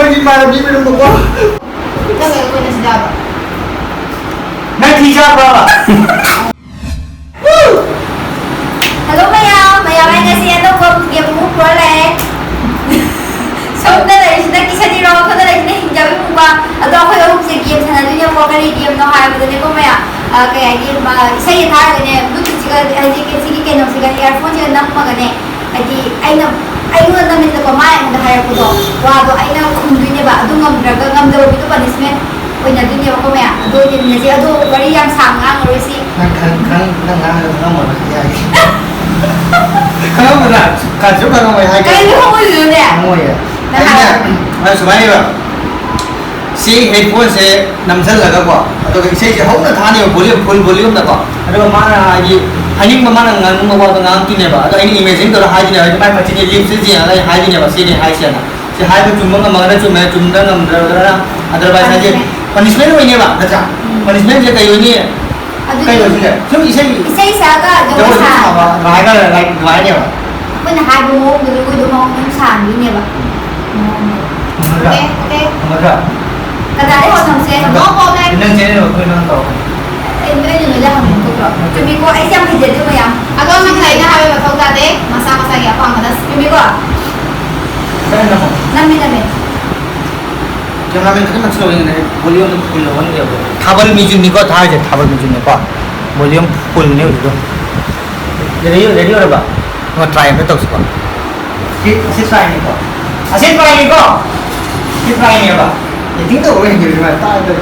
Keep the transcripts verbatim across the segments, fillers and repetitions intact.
ꯑꯩꯈꯣꯏꯒꯤ ꯏꯃꯥꯟꯅꯕꯤ ꯑꯣꯏꯔꯝꯕꯀꯣ꯫ ꯅꯪ ꯀꯩꯅꯣ ꯀꯣꯏꯅ ꯁꯤꯗꯕ? ꯅꯪ ꯊꯤ ꯆꯥꯕ꯭ꯔꯕ? Hello ꯃꯌꯥꯝ, ꯃꯌꯥꯝ ꯑꯩ ꯉꯁꯤ ꯑꯅꯧꯕ game ꯑꯃꯨꯛ ꯄꯨꯔ ꯂꯥꯛꯑꯦ꯫ ꯁꯣꯝꯗ ꯂꯩꯔꯤꯁꯤꯅ ꯀꯤꯁꯟ ꯏꯔꯣ, ꯁꯣꯝꯗ ꯂꯩꯔꯤꯁꯤꯅ ꯍꯤꯡꯖꯥꯕꯤ ꯃꯨꯛꯕꯥ꯫ ꯑꯗꯣ ꯑꯩꯈꯣꯏ ꯑꯍꯨꯝꯁꯦ game ꯁꯥꯟꯅꯗꯣꯏꯅꯦꯕꯀꯣ꯫ ꯀꯔꯤ game ꯅꯣ ꯍꯥꯏꯕꯗꯅꯦꯀꯣ ꯃꯌꯥꯝ, ꯑ, ꯀꯩ ꯍꯥꯏꯅꯤ, ꯃ, ꯏꯁꯩꯁꯦ ꯊꯥꯔꯒꯅꯦ, Bluetooth ꯁꯤꯒ ꯍꯧꯖꯤꯛꯀꯤ ꯁꯤꯒꯤ ꯀꯩꯅꯣꯁꯤꯒ, earphone ꯁꯤꯒ ꯅꯝꯃꯒꯅꯦ, ꯍꯥꯏꯗꯤ ꯑꯩꯅ, ꯑꯩꯉꯣꯟꯗ ꯅꯝꯃꯤꯗꯅꯀꯣ, ꯃꯥ ꯑꯩꯉꯣꯟꯗ ꯍꯥꯏꯔꯛꯄꯗꯣ, ꯋꯥꯗꯣ ꯑꯩꯅ ꯈꯨꯝꯗꯣꯏꯅꯦꯕ꯫ ꯑꯗꯨ ꯉꯝꯗ꯭ꯔꯒ, ꯉꯝꯗꯕ ꯃꯤꯗꯣ punishment ꯑꯣꯏꯅꯗꯣꯏꯅꯦꯕꯀꯣ ꯃꯌꯥꯝ꯫ ꯑꯗꯨ ꯑꯣꯏꯅ ꯌꯦꯡꯅꯁꯦ꯫ ꯑꯗꯣ ꯋꯥꯔꯤ ꯌꯥꯝ ꯁꯥꯡ ꯉꯥꯡꯉꯔꯣꯏꯁꯤ꯫ ꯅꯪ ꯈꯪ-, ꯈꯪ-, ꯅꯪ ꯉꯥꯡꯉꯁꯨ ꯉꯝꯃꯔꯣꯏ ꯍꯥꯏ꯫ ꯈꯪꯉꯝꯕꯗ ꯀꯥꯟꯁꯨ ꯈꯪꯉꯝꯃꯣꯏ ꯍꯥꯏꯒꯦ꯫ ꯀꯩꯅꯣ ꯈꯪꯉꯣꯏꯗꯣꯏꯅꯣꯅꯦ? ꯈꯪꯉꯣꯏꯌꯦ꯫ ꯅꯪ ꯑꯩꯅ, ꯍꯥꯏꯔꯣ꯫ ꯑ, ꯁꯨꯃꯥꯏꯅ ꯂꯩꯕ꯫ ꯁꯤ headphone ꯁꯦ ꯅꯝꯁꯤꯜꯂꯒꯀꯣ, ꯑꯗꯨꯒ ꯏꯁꯩꯁꯦ ꯍꯧꯅ ꯊꯥꯅꯦꯕ, volume, full volume ꯗꯀꯣ꯫ ꯑꯗꯨꯒ ꯃꯥꯅ ꯍꯥꯏꯗꯤ ꯍꯥꯏꯅꯤꯡꯕ, ꯃꯥꯅ ꯉꯥꯡꯅꯤꯡꯕ ꯋꯥꯗꯣ ꯉꯥꯡꯉꯛꯇꯣꯏꯅꯦꯕ꯫ ꯑꯗꯣ ꯑꯩꯅ imagine ꯇꯧꯔ ꯍꯥꯏꯗꯣꯏꯅꯦꯕ, ꯍꯥꯏꯗꯤ ꯃꯥꯏ ꯃꯆꯤꯟꯁꯦ, lips ꯁꯦ ꯌꯦꯡꯉꯒ ꯑꯩ ꯍꯥꯏꯗꯣꯏꯅꯦꯕ, "ꯁꯤꯅꯦ ꯍꯥꯏꯁꯦꯅ"꯫ ꯁꯤ ꯍꯥꯏꯕ ꯆꯨꯝꯕ ꯉꯝꯃꯒꯅ ꯆꯨꯝꯃꯦ, ꯆꯨꯝꯗ ꯉꯝꯗ꯭ꯔꯒꯅ otherwise ꯍꯥꯏꯗꯤ punishment꯫ Punishment ꯑꯣꯏꯅꯦꯕ, ꯅꯠꯇ꯭ꯔꯥ? ꯎꯝ꯫ Punishment ꯁꯦ ꯀꯩ ꯑꯣꯏꯅꯤ? ꯑꯗꯨꯗꯤ ꯀꯩ ꯑꯣꯏꯁꯤꯒꯦ? ꯁꯨꯝ ꯏꯁꯩ, ꯏꯁꯩ ꯁꯛꯑꯒ ꯖꯒꯣꯏ ꯖꯒꯣꯏ ꯁꯨꯝ ꯁꯥ-, ꯁꯥꯕ, ꯉꯥꯏꯒ, like, ꯑꯗꯨꯃꯥꯏꯅꯅꯦꯕ꯫ ꯑꯩꯈꯣꯏꯅ ꯍꯥꯏꯕ ꯃꯑꯣꯡꯗꯣ ꯖꯒꯣꯏꯗꯣ ꯃꯑꯣꯡ ꯑꯗꯨꯝ ꯁꯥꯍꯟꯗꯣꯏꯅꯦꯕ꯫ ꯃꯑꯣꯡꯗꯣ꯫ ꯉꯝꯒꯗ꯭ꯔꯥ? Okay, okay꯫ ꯉꯝꯒꯗ꯭ꯔꯥ? ꯀꯗꯥꯏꯗꯩ ꯍꯧꯔꯁꯦ? No problem꯫ ꯅꯪ ꯆꯦꯟꯅꯩꯔꯣ? ꯑꯩꯈꯣꯏ ꯅꯪ ꯇꯧꯔꯛꯀꯅꯤ꯫ ꯑꯩ ꯅꯣꯏꯅ ꯅꯣꯏꯗ ꯍꯪꯕ ꯊꯣꯛꯇ꯭ꯔꯣ? ꯆꯨꯝꯃꯤꯀꯣ, ꯑꯩꯁꯦ ꯌꯥꯝ ꯍꯩꯖꯗꯦ ꯃꯌꯥꯝ꯫ ꯑꯗꯣ ꯅꯪ ꯂꯩꯅ ꯍꯥꯏꯕ ꯃꯊꯧ ꯇꯥꯗꯦ, ꯃꯁꯥ ꯃꯁꯥꯒꯤ ꯑꯄꯥꯝꯕꯗ꯫ ꯆꯨꯝꯃꯤꯀꯣ? ꯀꯔꯝꯕꯅꯣ? ꯅꯝꯃꯤ, ꯅꯝꯃꯤ꯫ Cameraman ꯈꯤꯇꯪ ꯅꯛꯁꯤꯜꯂꯛꯑꯣ, ꯌꯦꯡꯒꯦ꯫ Volume ꯑꯗꯨꯝ full ꯂꯧꯍꯟꯒꯦꯕ꯫ ꯊꯥꯕꯜ ꯃꯤꯖꯨꯟꯅꯤꯀꯣ ꯊꯥꯔꯤꯁꯦ, ꯊꯥꯕꯜ ꯃꯤꯖꯨꯟꯅꯤꯀꯣ꯫ Volume fullꯅꯦ ꯍꯧꯖꯤꯛ ꯑꯗꯨꯝ꯫ Ready, ready ꯑꯣꯏꯔꯕ? ꯑꯃ try ꯑꯝꯇ ꯇꯧꯁꯤꯀꯣ꯫ ꯁꯤ, ꯑꯁꯤ tryꯅꯤꯀꯣ? ꯑꯁꯤ tryꯅꯤꯀꯣ? ꯁꯤ tryꯅꯦꯕ? Acting ꯇꯧꯕ ꯍꯩꯇ꯭ꯔꯤꯕ ꯇꯥꯏꯗ꯫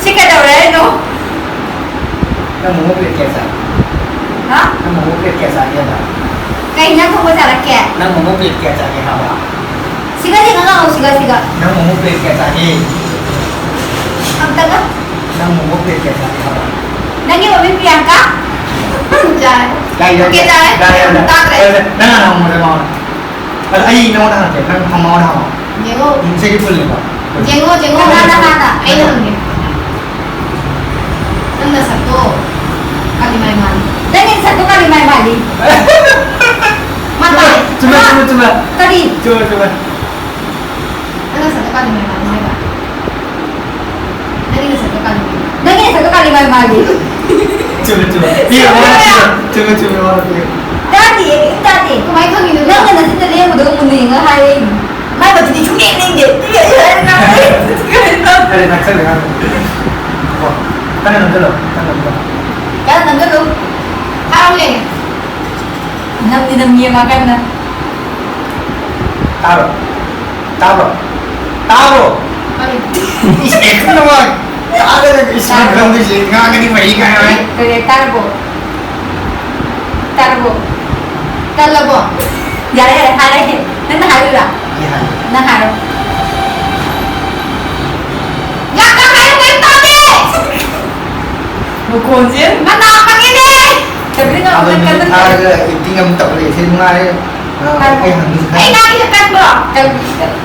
ꯁꯤ ꯀꯩꯗꯧꯔꯦ ꯍꯥꯏꯅꯣ? ꯅꯪ ꯃꯣꯃꯣ plate ꯀꯌꯥ ꯆꯥꯒꯦ? ꯍꯥ? ꯅꯪ ꯃꯣꯃꯣ plate ꯀꯌꯥ ꯆꯥꯒꯦ ꯍꯥꯏꯕ? ꯀꯩ ꯏꯟꯖꯥꯡ ꯊꯣꯡꯕ ꯆꯥꯔꯛꯀꯦ? ꯅꯪ ꯃꯣꯃꯣ plate ꯀꯌꯥ ꯆꯥꯒꯦ ꯍꯥꯏꯕ? ꯁꯤꯒ ꯌꯦꯡꯉ ꯂꯥꯛꯑꯣ, ꯁꯤꯒ, ꯁꯤꯒ꯫ ꯅꯪ ꯃꯣꯃꯣ plate ꯀꯌꯥ ꯆꯥꯒꯦ? ꯑꯝꯇꯒ꯫ ꯅꯪ ꯃꯣꯃꯣ plate ꯀꯌꯥ ꯆꯥꯒꯦ ꯍꯥꯏꯕ? ꯅꯪꯒꯤ ꯃꯃꯤꯡ ꯄ꯭ꯔꯤꯌꯥꯡꯀꯥ? ꯆꯥꯔꯦ꯫ ꯌꯥꯏ, ꯌꯥꯏ, OK, ꯆꯥꯔꯦ꯫ ꯌꯥꯏ, ꯌꯥꯏ, ꯌꯥꯏ꯫ ꯇꯥꯗ꯭ꯔꯦ꯫ ꯌꯥꯏ, ꯌꯥꯏ꯫ ꯅꯪ ꯍꯥꯟꯅ ꯍꯪꯉꯣ, ꯅꯪ ꯍꯥꯟꯅ꯫ ꯑꯗꯣ ꯑꯩ ꯅꯉꯣꯟꯗ ꯍꯪꯉꯛꯀꯦ, ꯅꯪ ꯍꯪꯉꯣ, ꯅꯪ ꯍꯪꯉꯣ꯫ ꯌꯦꯡꯉꯣ꯫ ꯎꯝ, ꯏꯁꯩꯗꯤ ꯐꯨꯜꯅꯤꯀꯣ? ꯌꯦꯡꯉꯣ, ꯌꯦꯡꯉꯣ, ꯍꯥꯟꯅ, ꯍꯥꯟꯅ꯫ ꯑꯩꯅ ꯍꯪꯒꯦ꯫ ꯅꯪ ꯅꯁꯛꯇꯣ ꯀꯥꯂꯤꯃꯥꯏ ꯃꯥꯜꯂꯤ꯫ ꯅꯪꯒꯤ ꯅꯁꯛꯇꯣ ꯀꯥꯂꯤꯃꯥꯏ ꯃꯥꯜꯂꯤ꯫ ꯃꯥ ꯆꯨꯝꯃꯦ, ꯇꯥꯏ꯫ ꯆꯨꯝꯃꯦ, ꯆꯨꯝꯃꯦ, ꯆꯨꯝꯃꯦ꯫ ꯀꯔꯤ? ꯆꯨꯝꯃꯦ, ꯆꯨꯝꯃꯦ꯫ ꯅꯪꯒꯤ ꯅꯁꯛꯇꯣ ꯀꯥꯂꯤ ꯃꯥꯏ ꯃꯥꯜꯂꯤ꯫ ꯅꯪꯒꯤ ꯅꯁꯛꯇꯣ ꯀꯥꯂꯤ ꯃꯥꯏ ꯃꯥꯜꯂꯤ꯫ ꯆꯨꯝꯃꯦ, ꯆꯨꯝꯃꯦ꯫ ꯄꯤꯔꯣ, ꯃꯥꯅ ꯄꯤꯔꯣ꯫ ꯆꯨꯝꯃꯦ, ꯆꯨꯝꯃꯦ, ꯃꯥꯅ ꯄꯤꯔꯣ꯫ ꯇꯥꯗꯤꯌꯦ, ꯀꯩꯝ ꯇꯥꯗꯦ꯫ ꯀꯃꯥꯏ ꯈꯪꯉꯤꯅꯣ? ꯅꯪꯅ ꯅꯆꯤꯟꯗ ꯂꯦꯡꯕꯗꯨꯒ ꯃꯨꯟꯅ ꯌꯦꯡꯉꯒ ꯍꯥꯏꯔꯛꯏꯅꯦ꯫ ꯃꯥꯏ ꯃꯆꯤꯟꯗꯤ ꯁꯨꯡꯂꯦꯡ ꯂꯦꯡꯗꯦ꯫ ꯑꯔꯦ, ꯅꯛꯁꯜꯂꯦ, ꯉꯥꯡꯉꯦ꯫ ꯀꯣ, ꯀꯟꯅ ꯅꯝꯖꯜꯂꯣ, ꯀꯟꯅ ꯅꯝꯖꯜꯂꯣ꯫ ꯀꯟꯅ ꯅꯝꯖꯜꯂꯨ꯫ ꯊꯥꯔꯛꯎꯅꯦ꯫ ꯅꯝꯗꯤ ꯅꯝꯃꯤꯌꯦ ꯃꯥ ꯀꯟꯅ꯫ ꯇꯥꯕ꯭ꯔꯣ? ꯇꯥꯕ꯭ꯔꯣ? ꯇꯥꯕ꯭ꯔꯣ? ꯇꯥꯏ꯫ ꯏꯁ, ꯑꯦ, ꯀꯩꯅꯣ ꯃꯥ ꯇꯥꯗꯅ ꯏꯁ, ꯇꯥꯔꯕꯣ? ꯃꯔꯝꯗꯣꯏꯁꯦ ꯉꯥꯡꯉꯗꯤ ꯐꯩ ꯀꯥꯏ ꯍꯥꯏ꯫ ꯀꯔꯤ, ꯇꯥꯔꯕꯣ? ꯇꯥꯔꯕꯣ? ꯇꯜꯂꯕꯣ? ꯌꯥꯔꯦ, ꯌꯥꯔꯦ, ꯍꯥꯏꯔꯒꯦ꯫ ꯅꯪꯅ ꯍꯥꯏꯔꯨꯔꯥ? ꯑꯩ ꯍꯥꯏꯒꯦ꯫ ꯅꯪ ꯍꯥꯏꯔꯣ꯫ ꯉꯥꯛꯇꯪ ꯍꯥꯏꯌꯨ, ꯀꯩꯝ ꯇꯥꯗꯦ! ꯃꯈꯣꯟꯁꯦ ꯃꯅꯥ ꯐꯪꯉꯤꯅꯦ! ꯀꯩꯅꯣ, ꯑꯗꯣ ꯅꯪ ꯀꯟꯅ ꯃ꯭ꯌꯨꯖꯤꯛ ꯊꯥꯔꯒ ꯑꯦꯛꯇꯤꯡ ꯑꯃ ꯇꯧꯔꯦ꯫ ꯁꯤ ꯅꯨꯡꯉꯥꯏꯔꯦ꯫ ꯑ, ꯍꯥꯏꯔꯣ꯫ ꯑꯩ ꯍꯪꯕꯁꯤ ꯈꯔ ꯑꯩ ꯉꯥꯡꯉꯤꯁꯦ ꯀꯟꯕ꯭ꯔꯣ? ꯀꯟ-, ꯀꯟ-,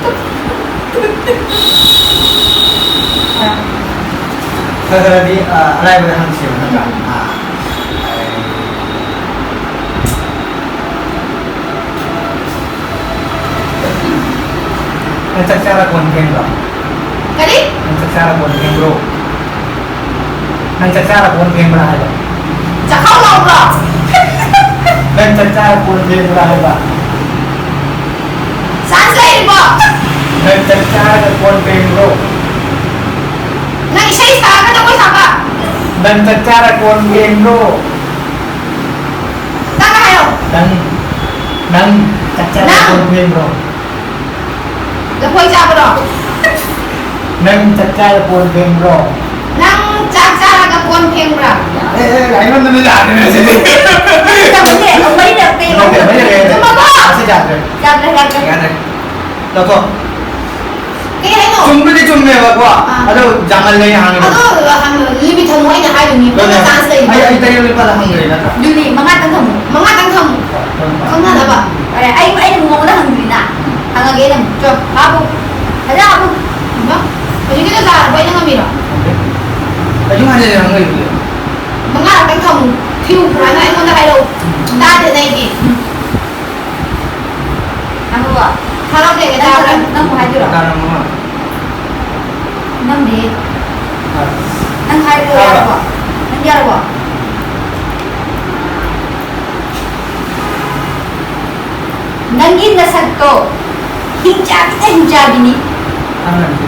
ꯈꯔ ꯈꯔꯗꯤ, ꯑ, ꯑꯔꯥꯏꯕꯗ ꯍꯪꯁꯦꯕ, ꯅꯠꯇ꯭ꯔꯥ? ꯑ, ꯅꯪ ꯆꯥꯛ ꯆꯥꯔ ꯀꯣꯟ ꯐꯦꯡꯕ꯭ꯔꯣ? ꯀꯔꯤ? ꯅꯪ ꯆꯥꯛ ꯆꯥꯔ ꯀꯣꯟ ꯐꯦꯡꯕ꯭ꯔꯣ? ꯅꯪ ꯆꯥꯛ ꯆꯥꯔ ꯀꯣꯟ ꯐꯦꯡꯕ꯭ꯔꯥ ꯍꯥꯏꯕ? ꯆꯥꯛꯈꯥꯎ ꯂꯥꯎꯕ꯭ꯔꯣ? ꯅꯪ ꯆꯥꯛ ꯆꯥꯔ ꯀꯣꯟ ꯐꯦꯡꯕ꯭ꯔꯥ ꯍꯥꯏꯕ? ꯆꯥꯟꯁ ꯂꯩꯔꯤꯕꯣ? ꯅꯪ ꯆꯥꯛ ꯆꯥꯔꯒ ꯀꯣꯟ ꯐꯦꯡꯕ꯭ꯔꯣ? ꯅꯪ ꯏꯁꯩ ꯁꯥꯔꯒ ꯖꯒꯣꯏ ꯁꯥꯕ? ꯅꯪ ꯆꯥꯛ ꯆꯥꯔ ꯀꯣꯟ ꯐꯦꯡꯕ꯭ꯔꯣ? ꯇꯥꯅ ꯍꯥꯏꯌꯣ꯫ ꯅꯪ, ꯅꯪ ꯆꯥꯛ ꯆꯥꯔ ꯅꯪ꯫ ꯀꯣꯟ ꯐꯦꯡꯕ꯭ꯔꯣ? ꯂꯐꯣꯏ ꯆꯥꯕ꯭ꯔꯣ? ꯅꯪ ꯆꯥꯛ ꯆꯥꯔ ꯀꯣꯟ ꯐꯦꯡꯕ꯭ꯔꯣ? ꯅꯪ ꯆꯥꯛ ꯆꯥꯔꯒ ꯀꯣꯟ ꯐꯦꯡꯕ꯭ꯔꯥ? ꯑꯦ, ꯑꯦ, ꯑꯩꯉꯣꯟꯗ ꯂꯣꯏ ꯂꯥꯛꯑꯦ ꯁꯤꯗꯤ꯫ ꯇꯧꯗꯦ, ꯃꯩ ꯂꯥꯛꯇꯦ꯫ ꯌꯥꯗ꯭ꯔꯦ, ꯃꯩ ꯂꯥꯛꯑꯦ꯫ ꯆꯨꯝꯃꯕꯣ? ꯑꯁꯤ ꯌꯥꯗ꯭ꯔꯦ꯫ ꯌꯥꯗ꯭ꯔꯦ, ꯌꯥꯗ꯭ꯔꯦ꯫ ꯌꯥꯗ꯭ꯔꯦ꯫ ꯂꯧꯊꯣꯛ꯫ ꯀꯩ ꯍꯥꯏꯅꯣ? ꯆꯨꯝꯕꯨꯗꯤ ꯆꯨꯝꯃꯦꯕꯀꯣ꯫ ꯑꯥ꯫ ꯑꯗꯣ ꯌꯥꯝꯃꯜꯂꯦ ꯍꯥꯡꯉꯤꯗꯣ꯫ ꯑꯗꯣ, ꯑ, ꯍꯪ-, ꯂꯤꯃꯤꯠ ꯊꯝꯃꯣ, ꯑꯩꯅ ꯍꯥꯏꯗꯨꯅꯤ꯫ ꯑꯗꯨꯅꯦ꯫ ꯅꯪꯅ ꯆꯥꯟꯁ ꯂꯩꯔꯤꯕ꯫ ꯑꯩ, ꯑꯩ ꯇꯔꯦꯠ ꯂꯨꯄꯥꯗ ꯍꯪꯈ꯭ꯔꯦ ꯅꯠꯇ꯭ꯔꯥ? ꯑꯗꯨꯅꯤ, ꯃꯉꯥꯇꯪ ꯊꯝꯃꯣ꯫ ꯃꯉꯥꯇꯪ ꯊꯝꯃꯣ꯫ ꯍꯣꯏ, ꯍꯣꯏ, ꯍꯣꯏ꯫ ꯈꯪꯅꯅꯕ꯫ ꯐꯔꯦ, ꯑꯩ, ꯑꯩꯅ ꯑꯃꯨꯛ ꯃꯉꯣꯟꯗ ꯍꯪꯗ꯭ꯔꯤꯅ꯫ ꯍꯪꯉꯒꯦ ꯑꯩꯅ ꯑꯃꯨꯛ꯫ ꯆꯣ, ꯍꯥꯄꯨ꯫ ꯐꯖꯅ ꯍꯥꯄꯨ꯫ ꯏꯃꯥ, ꯍꯧꯖꯤꯛꯀꯤꯗꯣ ꯆꯥꯔꯕꯣ? ꯑꯩꯅ ꯉꯝꯃꯤꯔꯣ? ꯍꯪꯗꯦ꯫ ꯑꯩꯁꯨ ꯍꯥꯏꯖꯔꯦ, ꯍꯪꯉꯛꯏꯗꯨꯗꯤ꯫ ꯃꯉꯥꯔꯛꯇꯪ ꯊꯝꯃꯨ꯫ ꯊꯤꯌꯨ, ꯐꯖꯅ ꯑꯩꯉꯣꯟꯗ ꯍꯥꯏꯔꯛꯎ꯫ ꯇꯥꯗꯦꯅ ꯑꯩꯗꯤ꯫ ꯍꯪꯉꯨꯀꯣ꯫ ꯊꯥꯔꯛꯑꯣ, ꯌꯦꯡꯒꯦ, ꯅꯪ, ꯇꯥꯕ꯭ꯔꯥ? ꯅꯪ, ꯅꯪ ꯑꯃꯨꯛ ꯍꯥꯏꯗꯣꯏꯔꯣ? ꯇꯥꯔꯕꯣ? ꯅꯝꯗꯦ꯫ ꯅꯪ ꯍꯥꯏꯕꯗꯣ ꯌꯥꯔꯕꯣ? ꯅꯪ ꯌꯥꯔꯕꯣ? ꯅꯪꯒꯤ ꯅꯁꯛꯇꯣ ꯍꯤꯡꯆꯥꯕꯤꯗ ꯍꯤꯡꯆꯥꯕꯤꯅꯤ꯫ ꯈꯪꯉꯅꯤ꯫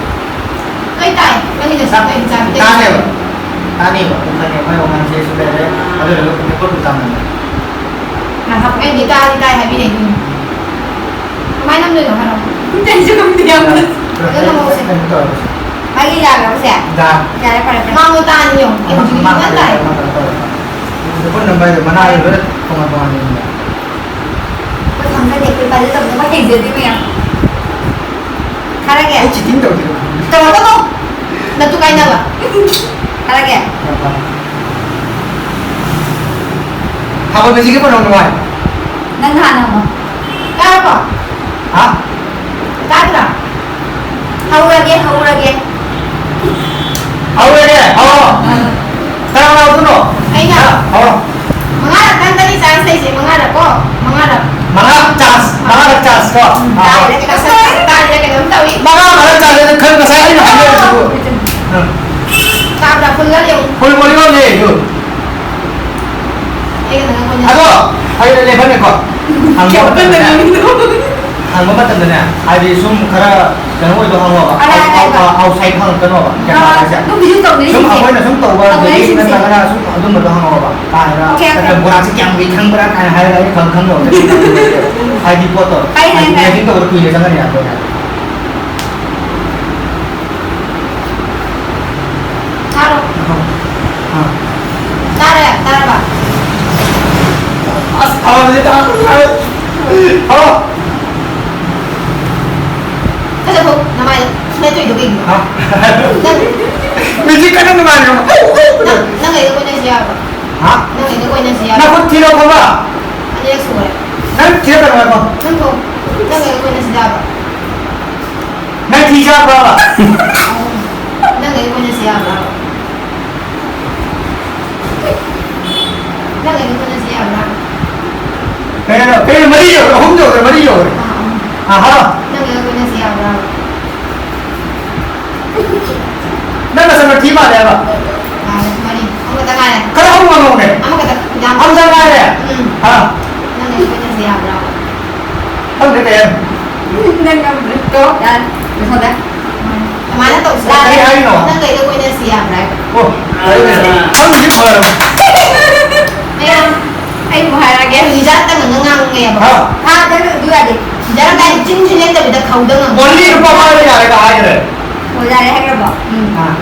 ꯀꯩ ꯇꯥꯏ? ꯅꯪꯒꯤ ꯅꯁꯛꯇꯣ ꯍꯤꯡꯆꯥꯕꯤꯗ ꯇꯥꯅꯦꯕ꯫ ꯇꯥꯅꯦꯕ꯫ ꯑꯗꯨ ꯈꯪꯉꯦ꯫ ꯃꯥꯏ ꯋꯥꯉꯥꯡꯁꯦ ꯁꯨ ꯂꯩꯔꯦ꯫ ꯑꯗꯨ ꯂꯣꯏꯔꯒ ꯄꯨꯡ ꯅꯤꯄꯥꯟ ꯇꯥꯅꯕꯅꯦ꯫ ꯉꯥꯏꯈꯣ, ꯑꯩꯗꯤ ꯇꯥꯗꯤ ꯇꯥꯏ ꯍꯥꯏꯕꯤꯔꯛꯏꯅꯦ꯫ ꯀꯃꯥꯏꯅ ꯅꯝꯗꯣꯏꯅꯣ ꯍꯥꯏꯔꯣ? ꯑꯩꯁꯨ ꯈꯪꯗꯦ ꯌꯥꯝꯅ꯫ ꯑꯗꯣ ꯅꯝꯍꯧꯁꯦ꯫ ꯀꯩꯅꯣ ꯇꯧꯔꯁꯦ꯫ ꯃꯥꯒꯤ ꯌꯥꯈ꯭ꯔꯕꯁꯦ? ꯌꯥ꯫ ꯌꯥꯔꯦ, ꯐꯔꯦ, ꯐꯔꯦ꯫ ꯃꯥꯡꯗꯣ ꯇꯥꯅꯤꯌꯣ꯫ ꯑꯩ ꯍꯧꯖꯤꯛ ꯃꯥ ꯅꯝ ꯇꯥꯏ꯫ ꯀꯩꯅꯣ ꯇꯧꯔꯦ꯫ ꯐꯣꯟ ꯅꯝꯕꯔꯗꯣ ꯃꯅꯥ ꯂꯣꯏꯅ ꯇꯣꯉꯥꯟ ꯇꯣꯉꯥꯟ ꯌꯦꯡꯉꯦ꯫ ꯑꯩꯈꯣꯏ ꯈꯪꯖꯗꯦ, ꯑꯩꯈꯣꯏ ꯄꯥꯏꯖꯗꯕꯅꯤꯅ ꯑꯩꯈꯣꯏ ꯍꯩꯖꯗꯦ ꯃꯌꯥꯝ꯫ ꯊꯥꯔꯒꯦ꯫ ꯑꯩ cheating ꯇꯧꯗꯦ꯫ ꯇꯧꯔꯛꯀꯅꯣ꯫ ꯅꯇꯨ ꯀꯥꯏꯅꯕ꯫ ꯊꯥꯔꯒꯦ꯫ ꯍꯥꯎꯕ ꯃꯦꯖꯤꯛꯀꯤ ꯄꯣꯠ ꯅꯨꯡꯉꯥꯏ꯫ ꯅꯪ ꯍꯥꯟꯅ ꯍꯪꯉꯣ꯫ ꯇꯥꯔꯕꯣ? ꯍꯥ? ꯇꯥꯗ꯭ꯔꯥ? ꯍꯧꯔꯒꯦ, ꯍꯧꯔꯒꯦ꯫ ꯍꯧꯔꯒꯦ, ꯍꯧꯔꯣ꯫ ꯑꯥ꯫ ꯀꯅꯥ ꯀꯅꯥ ꯍꯧꯗꯣꯏꯅꯣ? ꯑꯩꯅ꯫ ꯍꯥ, ꯍꯧꯔꯣ꯫ ꯃꯉꯥꯔꯛ ꯈꯛꯇꯅꯤ chance ꯂꯩꯁꯦ, ꯃꯉꯥꯔꯛ ꯀꯣ, ꯃꯉꯥꯔꯛ꯫ ꯃꯉꯥ chance, ꯃꯉꯥꯔꯛ chance ꯀꯣ? ꯎꯝ, ꯑꯥ꯫ ꯇꯥꯔꯤꯔ ꯀꯩꯅꯣꯝ ꯇꯧꯏ, ꯇꯥꯔꯤꯔ ꯀꯩꯅꯣꯝ ꯇꯧꯏ꯫ ꯃꯉꯥ ꯃꯉꯥ chance ꯑꯗꯨ ꯈꯔ ꯉꯁꯥꯏ ꯑꯩꯅ ꯍꯥꯏꯖꯔꯤꯗꯨꯕꯨ꯫ ꯎꯝ꯫ ꯇꯥꯕ꯭ꯔꯥ? Full ꯂꯩꯌꯨ꯫ Full volume ꯂꯩꯌꯨ꯫ ꯑꯩꯒ ꯅꯪꯒ ꯀꯣꯏꯅ ꯑꯗꯣ, ꯑꯩꯅ ꯂꯦꯞꯍꯟꯒꯦꯀꯣ꯫ ꯍꯪꯕ ꯀꯌꯥꯝ ꯀꯟꯅ ꯃꯇꯝꯗꯅꯦ, ꯉꯥꯡꯉꯤꯅꯣ? ꯍꯪꯕ ꯃꯇꯝꯗꯅꯦ, ꯍꯥꯏꯗꯤ ꯁꯨꯝ ꯈꯔ ꯀꯩꯅꯣ ꯑꯣꯏꯕ ꯍꯪꯉꯣꯕ꯫ ꯑꯔꯥꯏ ꯑꯔꯥꯏꯕ꯫ ꯑꯥꯎ-, ꯑꯥꯎ-, outside ꯍꯪꯉꯛꯀꯅꯣꯕ꯫ ꯒ꯭ꯌꯥꯟ ꯑꯥ, ꯇꯥꯕ꯭ꯔꯥ ꯍꯥꯏꯁꯦ? ꯑꯗꯨꯝ ꯚꯤꯗꯤꯑꯣ ꯇꯧꯅꯩꯁꯤꯡꯁꯦ꯫ ꯁꯨꯝ ꯑꯩꯈꯣꯏꯅ ꯁꯨꯝ ꯇꯧꯕ, ꯑꯗꯒꯤ ꯇꯧꯅꯩꯁꯤꯡꯁꯦ꯫ ꯅꯠꯇ꯭ꯔꯒꯅ ꯁꯨꯝ ꯑꯗꯨꯝꯕꯗꯣ ꯍꯪꯉꯛꯑꯣꯕ꯫ ꯀꯥ ꯍꯦꯟꯅ ꯑꯣꯀꯦ, ꯑꯣꯀꯦ꯫ ꯅꯠꯇ꯭ꯔꯒ ꯕꯣꯔꯥꯁꯦ ꯀꯌꯥꯝ ꯂꯨꯏ ꯈꯪꯕ꯭ꯔꯥ ꯀꯥꯏꯅ ꯍꯥꯏꯔꯒ ꯑꯩ ꯈꯪ-, ꯈꯪꯗꯕ ꯀꯩꯁꯨ ꯈꯪꯗꯦꯕ꯫ ꯍꯥꯏꯗꯤ ꯄꯣꯠꯇꯣ꯫ ꯀꯩ ꯍꯥꯏꯗꯤ ꯍꯥꯏ-, ꯍꯥꯏ-꯫ Imagine ꯇꯧꯕꯗ ꯀꯨꯏꯅ ꯆꯪꯒꯅꯤ ꯑꯗꯨꯅ꯫ ꯇꯥꯔꯣ꯫ ꯑꯥ꯫ ꯇꯥꯔꯦ, ꯇꯥꯔꯕ? ꯑꯁ, ꯊꯥꯕꯁꯦ ꯇꯥꯔꯦ꯫ ꯑꯥ꯫ ꯐꯖꯊꯣꯛ, ꯅꯃꯥꯏꯗꯣ ꯁꯨꯃꯥꯏꯅ ꯇꯧꯔꯤꯗꯣ ꯀꯩꯒꯤꯅꯣ? ꯍꯥ? ꯅꯪ ꯃ꯭ꯌꯨꯖꯤꯛ ꯀꯟꯅ ꯅꯨꯡꯉꯥꯏꯔꯤꯔꯣ? ꯅꯪ, ꯅꯪ ꯑꯩꯒ ꯀꯣꯏꯅꯁꯤ ꯌꯥꯕ꯭ꯔꯣ? ꯍꯥ? ꯅꯪ ꯑꯩꯒ ꯀꯣꯏꯅꯁꯤ ꯌꯥꯕ꯭ꯔꯣ? ꯅꯈꯨꯠ ꯊꯤꯔꯛꯑꯣ, ꯈꯣꯕ꯫ ꯑꯅꯤꯔꯛ ꯁꯨꯔꯦ꯫ ꯅꯪ ꯊꯤꯔꯛꯀꯅꯨ ꯍꯥꯏꯕ꯫ ꯅꯪ ꯊꯣꯛ꯫ ꯅꯪ ꯑꯩꯒ ꯀꯣꯏꯅꯁꯤ ꯌꯥꯕ꯭ꯔꯣ? ꯅꯪ ꯊꯤ ꯆꯥꯕ꯭ꯔꯕ? ꯅꯪ ꯑꯩꯒ ꯀꯣꯏꯅꯁꯤ ꯌꯥꯕ꯭ꯔꯥ? ꯅꯪ ꯑꯩꯒ ꯀꯣꯏꯅꯁꯤ ꯌꯥꯕ꯭ꯔꯥ? ꯀꯩꯅꯣ, ꯀꯩꯅꯣ, ꯃꯔꯤ ꯌꯧꯔꯦ, ꯑꯍꯨꯝ ꯌꯧꯔꯦ, ꯃꯔꯤ ꯌꯧꯔꯦ꯫ ꯑꯥ, ꯑꯍꯨꯝ꯫ ꯑꯥ, ꯍꯥꯏꯔꯣ꯫ ꯅꯪ ꯑꯩꯒ ꯀꯣꯏꯅꯁꯤ ꯌꯥꯕ꯭ꯔꯥ? ꯁꯤ ꯃꯥꯜꯂꯦ ꯍꯥꯏꯕ꯫ ꯃꯥꯅꯦ, ꯃꯔꯤ꯫ ꯑꯃꯈꯛꯇ ꯉꯥꯏꯔꯦ꯫ ꯈꯔ ꯍꯧꯅ ꯉꯥꯡꯉꯨꯅꯦ꯫ ꯑꯃꯈꯛꯇ꯫ ꯌꯥꯝ ꯑꯃꯈꯛꯇ ꯉꯥꯏꯔꯦ꯫ ꯎꯝ꯫ ꯍꯥ? ꯅꯪ ꯑꯩ ꯀꯣꯏꯅꯁꯦ ꯌꯥꯕ꯭ꯔꯥ? ꯈꯪꯗꯦ ꯀꯩ ꯍꯥꯏꯅꯣ꯫ ꯅꯪ ꯉꯝꯗ꯭ꯔꯦ꯫ ꯇꯣ꯫ ꯌꯥꯔꯦ꯫ ꯂꯣꯏꯁꯜꯂꯦ꯫ ꯀꯃꯥꯏꯅ ꯇꯧꯁꯤ? ꯀꯔꯤ ꯍꯥꯏꯅꯣ? ꯅꯪ ꯑꯩꯒ ꯀꯣꯏꯅꯁꯤ ꯌꯥꯕ꯭ꯔꯥ? ꯑꯣ, ꯐꯔꯦ, ꯐꯔꯦ꯫ ꯈꯪꯗ꯭ꯔꯤ ꯐꯔꯕ꯫ ꯃꯌꯥꯝ, ꯑꯩ ꯑꯃꯨꯛ ꯍꯥꯏꯔꯛꯑꯒꯦ꯫ ꯍꯧꯖꯤꯛ ꯏꯖꯥꯠ ꯇꯝꯃꯒ ꯉꯥꯡꯉꯦꯕ꯫ ꯍꯥ? ꯍꯥ, ꯅꯪ ꯑꯗꯨ ꯌꯥꯗꯦ꯫ ꯏꯖꯥꯠ ꯇꯝꯃꯒ ꯆꯤꯟꯁꯨ ꯂꯦꯞꯇꯕꯤꯗ ꯈꯧꯗ ꯉꯥꯡꯉꯦ꯫ ꯑꯣꯟꯂꯤ ꯂꯨꯄꯥ ꯐꯥꯏꯚ ꯌꯥꯔꯦꯒ ꯍꯥꯏꯈ꯭ꯔꯦ꯫ ꯑꯣ, ꯌꯥꯔꯦ ꯍꯥꯏꯈ꯭ꯔꯕꯣ? ꯎꯝ꯫ ꯑꯥ꯫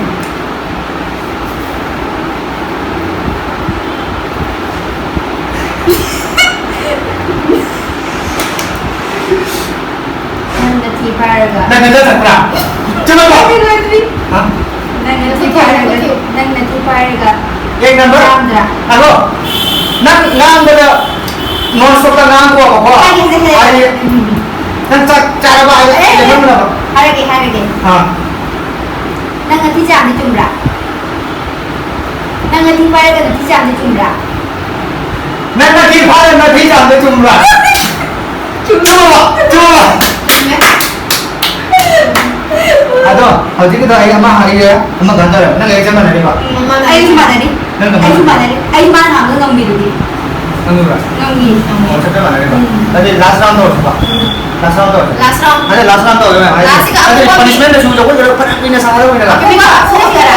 ꯅꯪ ꯅꯊꯤ ꯐꯥꯏꯔꯒ꯫ ꯅꯪ ꯅꯊꯤ ꯐꯥꯏꯔꯒ꯫ ꯍꯥ? ꯅꯪ ꯅꯊꯤ ꯐꯥꯏꯔꯒ꯫ ꯅꯪ ꯅꯊꯤ ꯐꯥꯏꯔꯒ꯫ ꯑꯦꯛ ꯅꯝꯕꯔ? ꯆꯥꯝꯗ꯭ꯔꯥ? ꯍꯜꯂꯣ? ꯅꯪ ꯉꯥꯡꯕꯗ ꯅꯣꯟ ꯁ꯭ꯇꯣꯞꯇ ꯉꯥꯡꯉꯣꯕꯀꯣ꯫ ꯍꯥꯏꯒꯦ, ꯍꯥꯏꯒꯦ, ꯍꯥꯏꯒꯦ꯫ ꯍꯥꯏꯗꯤ, ꯎꯝ꯫ ꯅꯪ ꯆꯥꯛ ꯆꯥꯔꯕ ꯍꯥꯏꯕ ꯑꯦ, ꯍꯥꯏꯒꯦ, ꯍꯥꯏꯒꯦ, ꯍꯥꯏꯒꯦ꯫ ꯑꯥ꯫ ꯅꯪ ꯅꯊꯤ ꯆꯥꯝꯗꯤ ꯆꯨꯝꯕ꯭ꯔꯥ? ꯅꯪ ꯅꯊꯤ ꯐꯥꯏꯔꯒ ꯅꯊꯤ ꯆꯥꯝꯗꯤ ꯆꯨꯝꯕ꯭ꯔꯥ? ꯅꯪ ꯅꯊꯤ ꯐꯥꯏꯔꯒ ꯅꯊꯤ ꯆꯥꯝꯗꯤ ꯆꯨꯝꯕ꯭ꯔꯥ? ꯆꯨꯝꯃꯦ꯫ ꯆꯨꯝꯃꯦ, ꯆꯨꯝꯃꯦ꯫ ꯆꯨꯝꯃꯦ꯫ ꯑꯗꯣ, ꯍꯧꯖꯤꯛꯀꯤꯗꯣ ꯑꯩ ꯑꯃ ꯍꯥꯏꯒꯦ, ꯑꯃ ꯈꯟꯗꯣꯔꯦ꯫ ꯅꯪ ꯑꯩ ꯆꯞ ꯃꯥꯟꯅꯔꯤꯕ? ꯎꯝ, ꯃꯥꯟꯅꯔꯤ꯫ ꯑꯩꯁꯨ ꯃꯥꯟꯅꯔꯤ꯫ ꯅꯪ ꯀꯃꯥꯏꯅ? ꯑꯩꯁꯨ ꯃꯥꯟꯅꯔꯤ꯫ ꯑꯩ ꯃꯥꯅ ꯉꯥꯡꯕ ꯉꯝꯃꯤꯗꯨꯗꯤ꯫ ꯈꯪꯕ꯭ꯔꯥ? ꯉꯝꯃꯤ꯫ ꯑꯣ, ꯆꯞ ꯃꯥꯟꯅꯔꯦꯕ꯫ ꯎꯝ꯫ ꯑꯗꯨꯗꯤ last round ꯇꯧꯔꯁꯤꯀꯣ? ꯎꯝ꯫ Last round ꯇꯧꯔꯁꯤ꯫ Last round꯫ ꯑꯗꯨꯗꯤ last round ꯇꯧꯔꯁꯤ, ꯃꯌꯥꯝ ꯍꯥꯏꯁꯦ꯫ Last ꯀ ꯑꯗꯨꯗꯤ ꯑꯄꯨꯟꯕ punishment ꯁꯨ ꯖꯒꯣꯏ ꯈꯔ ꯐꯅ ꯀꯨꯏꯅ ꯁꯥꯒꯗꯕꯅꯤꯅ꯫ ꯑꯄꯨꯟꯕ ꯁꯣꯏꯈꯤꯗꯣꯏꯔꯥ?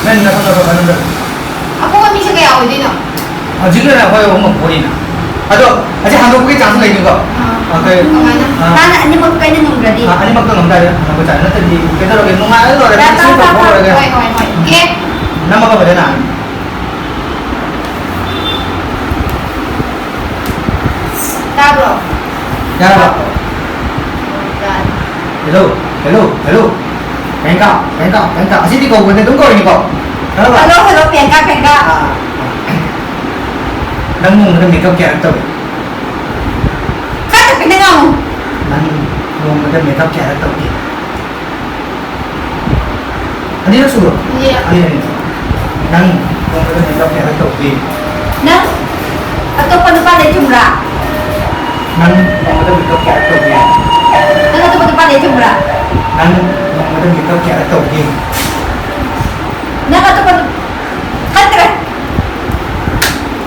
ꯅꯪ ꯅꯊꯛ ꯅꯊꯛ ꯅꯊꯛ꯫ ꯑꯄꯨꯟꯕ ꯃꯤꯁꯦ ꯀꯌꯥ ꯑꯣꯏꯗꯣꯏꯅꯣ? ꯍꯧꯖꯤꯛꯀꯤ ꯑꯣꯏꯅ ꯑꯩꯈꯣꯏ ꯑꯍꯨꯝꯃꯛ ꯄꯣꯔꯤꯅ꯫ ꯑꯗꯣ, ꯑꯁꯤ ꯍꯟꯗꯣꯛꯄꯒꯤ chance ꯂꯩꯅꯤꯀꯣ? ꯑꯥ꯫ ꯑꯩꯈꯣꯏ, ꯀꯃꯥꯏꯅ? ꯑꯥ꯫ ꯃꯥꯅ ꯑꯅꯤꯃꯛ ꯀꯥꯏꯅ ꯉꯝꯗ꯭ꯔꯗꯤ? ꯑꯥ, ꯑꯅꯤꯃꯛꯇ ꯉꯝ ꯇꯥꯔꯦ, ꯍꯟꯗꯣꯛꯄ ꯆꯥꯔꯦ꯫ ꯅꯠꯇ꯭ꯔꯗꯤ ꯀꯩꯗꯧꯔꯒꯦ? ꯅꯨꯡꯉꯥꯏꯔ ꯂꯣꯏꯔꯦ, ꯇꯥ, ꯇꯥ, ꯅꯪ ꯁꯤ ꯇꯥ, ꯇꯧꯊꯣꯛ ꯇꯥ꯫ ꯂꯣꯏꯔꯒ꯫ ꯍꯣꯏ, ꯍꯣꯏ, ꯍꯣꯏ꯫ ꯀꯦ꯫ ꯅꯝꯃꯒ ꯐꯖꯅ꯫ ꯇꯥꯕ꯭ꯔꯣ? ꯌꯥꯔꯕ? ꯌꯥꯔꯦ꯫ Hello, hello, hello. Priyanka, Priyanka, Priyanka. ꯑꯁꯤꯗꯤ ꯀꯧꯕꯅꯦ, ꯑꯗꯨꯝ ꯀꯧꯔꯤꯅꯤꯀꯣ? ꯈꯪꯉꯕ? Hello, hello, Priyanka, Priyanka. ꯑꯥ, ꯑꯥ꯫ ꯅꯪ ꯅꯣꯡꯃꯗ makeup ꯀꯌꯥꯔꯛ ꯇꯧꯏ? ꯈꯔ ꯇꯞꯄꯤꯅ ꯉꯥꯡꯉꯨ꯫ ꯅꯪ ꯅꯣꯡꯃꯗ makeup ꯀꯌꯥꯔꯛ ꯇꯧꯒꯦ? ꯑꯅꯤꯔꯛ ꯁꯨꯔꯣ? ꯑꯅꯤꯔꯛ꯫ ꯑꯅꯤꯔꯛ, ꯑꯅꯤꯔꯛ꯫ ꯅꯪ ꯅꯣꯡꯃꯗ makeup ꯀꯌꯥꯔꯛ ꯇꯧꯒꯦ? ꯅꯪ ꯑꯇꯣꯞꯄ ꯅꯨꯄꯥꯗꯩ ꯆꯨꯝꯕ꯭ꯔꯥ? ꯅꯪ ꯅꯣꯡꯃꯗ makeup ꯀꯌꯥꯔꯛ ꯇꯧꯒꯦ? ꯅꯪ ꯑꯇꯣꯞꯄ ꯅꯨꯄꯥꯗꯩ ꯆꯨꯝꯕ꯭ꯔꯥ? ꯅꯪ ꯅꯣꯡꯃꯗ makeup ꯀꯌꯥꯔꯛ ꯇꯧꯒꯦ?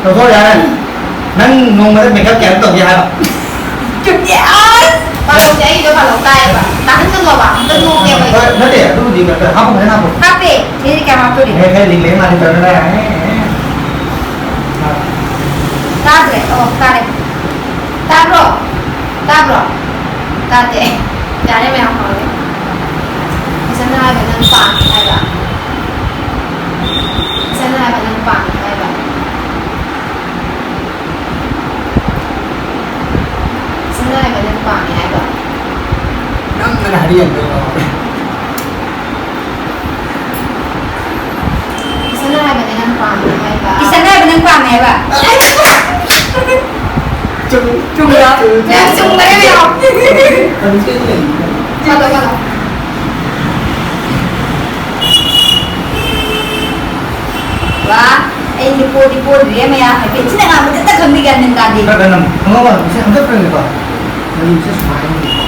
ꯇꯧꯊꯣꯛꯑꯣ ꯌꯥꯔꯦ꯫ ꯅꯪ ꯅꯣꯡꯃꯗ ꯃꯦꯀꯞ ꯀꯌꯥꯔꯛ ꯇꯧꯒꯦ ꯍꯥꯏꯕ? ꯆꯨꯝꯗꯦ꯫ ꯑꯁ! ꯄꯥꯂꯧꯁꯦ ꯑꯩꯒꯤꯗꯣ ꯄꯥꯂꯧ ꯇꯥꯏꯌꯦꯕ꯫ ꯇꯥꯍꯟꯒꯅꯣꯕ꯫ ꯑꯝꯇ ꯅꯣꯛꯀꯦꯕ ꯑꯩ꯫ ꯍꯣꯏ, ꯅꯠꯇꯦ, ꯑꯗꯨꯕꯨꯗꯤ ꯅꯠꯇꯦ꯫ ꯍꯥꯞꯄ ꯐꯖꯅ ꯍꯥꯞꯄꯣ꯫ ꯍꯥꯞꯄꯦ꯫ ꯁꯤꯗꯤ ꯀꯌꯥꯝ ꯍꯥꯞꯇꯣꯔꯤ? ꯍꯦ, ꯍꯦ, ꯂꯤꯡ ꯂꯦꯡ ꯃꯥꯜꯂꯤ ꯇꯧꯔꯒ꯫ ꯇꯥꯗ꯭ꯔꯦ꯫ ꯑꯣ, ꯇꯥꯔꯦ꯫ ꯇꯥꯕ꯭ꯔꯣ? ꯇꯥꯕ꯭ꯔꯣ? ꯇꯥꯗꯦ꯫ ꯌꯥꯔꯦ, ꯃꯌꯥꯝ ꯍꯧꯔꯦ꯫ ꯐꯖꯅ ꯍꯥꯏꯕ ꯅꯪ ꯄꯥꯝꯃꯤ ꯍꯥꯏꯕ꯫ ꯐꯖꯅ ꯍꯥꯏꯕ ꯅꯪ ꯄꯥꯝꯃꯤ ꯍꯥꯏꯕ꯫ ꯐꯖꯅ ꯍꯥꯏꯕ ꯅꯪ ꯄꯥꯝꯃꯤ ꯍꯥꯏꯕ꯫ ꯅꯪ ꯀꯅꯥ ꯍꯥꯏꯔꯤ ꯌꯥꯝ ꯐꯩ꯫ ꯏꯁꯟꯅ ꯍꯥꯏꯕꯅꯦ ꯅꯪ ꯄꯥꯝꯃꯦ ꯍꯥꯏꯕ꯫ ꯏꯁꯟꯅ ꯍꯥꯏꯕ ꯅꯪ ꯄꯥꯝꯃꯦ ꯍꯥꯏꯕ꯫ ꯆꯨꯝ-, ꯆꯨꯝꯕ꯭ꯔꯣ? ꯆꯨꯝ-, ꯃꯌꯥꯝ ꯆꯨꯝꯕꯅꯦ ꯃꯌꯥꯝ꯫ ꯑꯗꯨ ꯆꯦꯟ ꯂꯩ꯫ ꯆꯠꯂꯣ, ꯆꯠꯂꯣ꯫ ꯋꯥ, ꯑꯩꯁꯦ ꯄꯣꯗꯤ ꯄꯣꯗ꯭ꯔꯤꯌꯦ ꯃꯌꯥꯝ꯫ ꯍꯥꯏꯐꯦꯠ ꯊꯤꯅ ꯉꯥꯡꯕꯗꯤ ꯑꯝꯇ ꯈꯪꯗꯦ, ꯒ꯭ꯌꯥꯟ ꯃꯦꯟ ꯇꯥꯗꯦ꯫ ꯈꯔ ꯀꯟꯅ ꯑꯃꯨꯛ ꯈꯪꯉꯕ? ꯁꯤ ꯑꯝꯇ ꯐꯪꯉꯦꯀꯣ? ꯃꯔꯤꯁꯦ ꯁꯨꯃꯥꯏꯅ ꯂꯩꯀꯣ꯫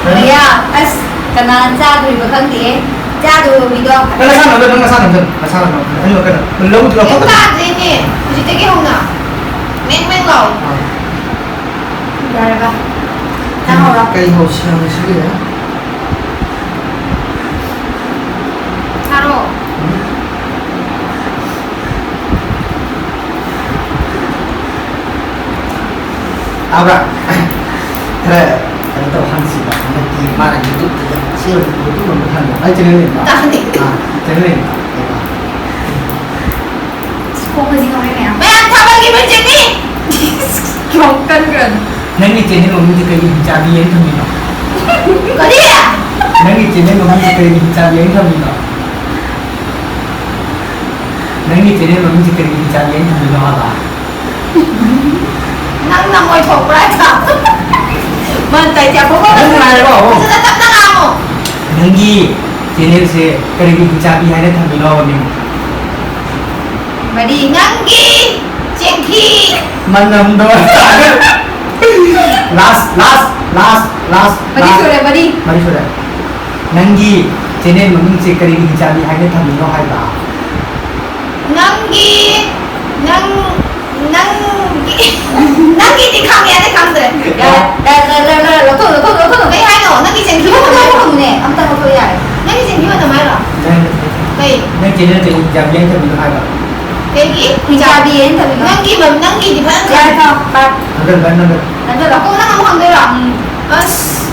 ꯃꯌꯥ, ꯑꯁ, ꯀꯅꯥꯅ ꯆꯥꯗꯣꯔꯤꯕ ꯈꯪꯗꯦꯍꯦ꯫ ꯆꯥꯗꯣꯏꯕ ꯃꯤꯗꯣ꯫ ꯅꯪ ꯅꯁꯥ ꯅꯝꯖꯜꯂꯨ, ꯅꯪ ꯅꯁꯥ ꯅꯝꯖꯜꯂꯨ, ꯅꯁꯥ ꯅꯝꯖꯜꯂꯨ꯫ ꯑꯩ ꯀꯩꯅꯣ, ꯂꯧꯗ꯭ꯔꯣ? ꯀꯩꯝ ꯇꯥꯗ꯭ꯔꯦꯅꯦ, ꯍꯧꯖꯤꯛꯇꯒꯤ ꯍꯧꯅ꯫ ꯃꯦꯡ ꯃꯦꯡ ꯂꯥꯎ꯫ ꯑꯥ꯫ ꯌꯥꯔꯕ? ꯅꯪ ꯍꯧꯔꯣ꯫ ꯀꯩ ꯍꯧꯁꯤ ꯍꯧꯁꯤꯒꯦ? ꯊꯥꯔꯣ꯫ ꯎꯝ꯫ ꯇꯥꯕ꯭ꯔꯥ? ꯈꯔ ꯀꯩꯅꯣ ꯇꯧ, ꯍꯪꯁꯤꯕ꯫ ꯍꯟꯗꯛꯇꯤ ꯃꯥꯅ YouTube-ꯇ ꯁꯤ YouTube ꯑꯃ ꯊꯝꯃꯦ꯫ ꯑꯩ channel ꯂꯩꯕ꯭ꯔꯣ? ꯇꯥꯗꯦ꯫ ꯑꯥ, channel ꯂꯩꯕ꯭ꯔꯣ? ꯂꯩꯕ꯭ꯔꯣ? ꯀꯣꯛꯀꯁꯤ ꯉꯥꯎꯔꯦ ꯃꯌꯥꯝ꯫ ꯃꯌꯥꯝ ꯊꯥꯒꯠꯂꯤꯕ ꯆꯦꯅꯤ! ꯌꯥꯝ ꯀꯟꯈ꯭ꯔꯅꯤ꯫ ꯅꯪꯒꯤ channel ꯃꯃꯤꯡꯁꯦ ꯀꯩꯒꯤ ꯍꯤꯡꯆꯥꯕꯤ ꯍꯥꯏꯅ ꯊꯝꯃꯤꯅꯣ? ꯀꯔꯤ? ꯅꯪꯒꯤ channel ꯃꯃꯤꯡꯁꯦ ꯀꯩꯒꯤ ꯍꯤꯡꯆꯥꯕꯤ ꯍꯥꯏꯅ ꯊꯝꯃꯤꯅꯣ? ꯅꯪꯒꯤ channel ꯃꯃꯤꯡꯁꯦ ꯀꯩꯒꯤ ꯍꯤꯡꯆꯥꯕꯤ ꯍꯥꯏꯅ ꯊꯝꯃꯤꯅꯣ ꯍꯥꯏꯕ? ꯅꯪꯅ ꯑꯣꯏꯊꯣꯛꯄ꯭ꯔꯥ ꯍꯥꯏꯕ? ꯃꯥꯅ ꯇꯥꯏꯁꯦ ꯑꯐꯕ ꯅꯪ ꯉꯥꯏꯔꯣ꯫ ꯐꯖꯅ ꯇꯞꯅ ꯉꯥꯡꯉꯣ꯫ ꯅꯪꯒꯤ channelꯁꯦ ꯀꯔꯤꯒꯤ ꯍꯤꯡꯆꯥꯕꯤ ꯍꯥꯏꯅ ꯊꯝꯃꯤꯅꯣ ꯍꯥꯏꯕ ꯃꯤꯡ? ꯃꯔꯤ ꯅꯪꯒꯤ ꯆꯦꯡꯊꯤ꯫ ꯃꯅꯝꯗꯣ꯫ Last, last, last, last, ꯃꯔꯤ ꯂꯥꯁ꯫ ꯁꯨꯔꯦ, ꯃꯔꯤ꯫ ꯃꯔꯤ ꯁꯨꯔꯦ꯫ ꯅꯪꯒꯤ ꯆꯦꯅꯦꯜ ꯃꯃꯤꯡꯁꯦ ꯀꯔꯤꯒꯤ ꯍꯤꯡꯆꯥꯕꯤ ꯍꯥꯏꯅ ꯊꯝꯃꯤꯅꯣ ꯍꯥꯏꯕ? ꯅꯪꯒꯤ, ꯅꯪ, ꯅꯪꯒꯤ, ꯅꯪꯒꯤꯗꯤ ꯈꯪꯉꯦ, ꯑꯇꯩ ꯈꯪꯗ꯭ꯔꯦ꯫ ꯌꯥꯔꯦ, ꯌꯥꯔꯦ, ꯌꯥꯔꯦ, ꯌꯥꯔꯦ, ꯂꯧꯊꯣꯛ, ꯂꯧꯊꯣꯛ, ꯂꯧꯊꯣꯛ꯫ ꯀꯩ ꯍꯥꯏꯅꯣ? ꯅꯪꯒꯤ ꯆꯦꯅꯦꯜ ꯂꯧꯊꯣꯛ, ꯂꯧꯊꯣꯛ, ꯂꯧꯊꯣꯛ꯫ ꯑꯝꯇ ꯂꯧꯊꯣꯛ ꯌꯥꯔꯦ꯫ ꯅꯪꯒꯤ ꯆꯦꯅꯦꯜ ꯃꯇꯝ ꯍꯥꯏꯔꯣ? ꯅꯪ ꯀꯩ? ꯅꯪ ꯆꯦꯅꯦꯜ ꯆꯦꯅꯦꯜ ꯍꯤꯡꯆꯥꯕꯤ ꯍꯥꯏꯅ ꯊꯝꯃꯤꯅꯣ ꯍꯥꯏꯕ? ꯀꯩꯒꯤ? ꯍꯤꯡꯆꯥꯕꯤ ꯍꯥꯏꯅ ꯊꯝꯃꯤꯅꯣ? ꯅꯪꯒꯤ ꯃ-, ꯅꯪꯒꯤꯗꯤ ꯐꯖꯅ ꯌꯥꯔꯦ, ꯊꯝꯃꯦ꯫ ꯊꯝꯃꯣ, ꯀꯠ꯫ ꯅꯝꯕꯔ, ꯀꯠ, ꯅꯝꯕꯔ꯫ ꯅꯠꯇ꯭ꯔꯒ ꯀꯣꯟꯅ ꯑꯃꯨꯛ ꯍꯪꯗꯣꯏꯔꯣ? ꯎꯝ꯫ ꯑꯁ,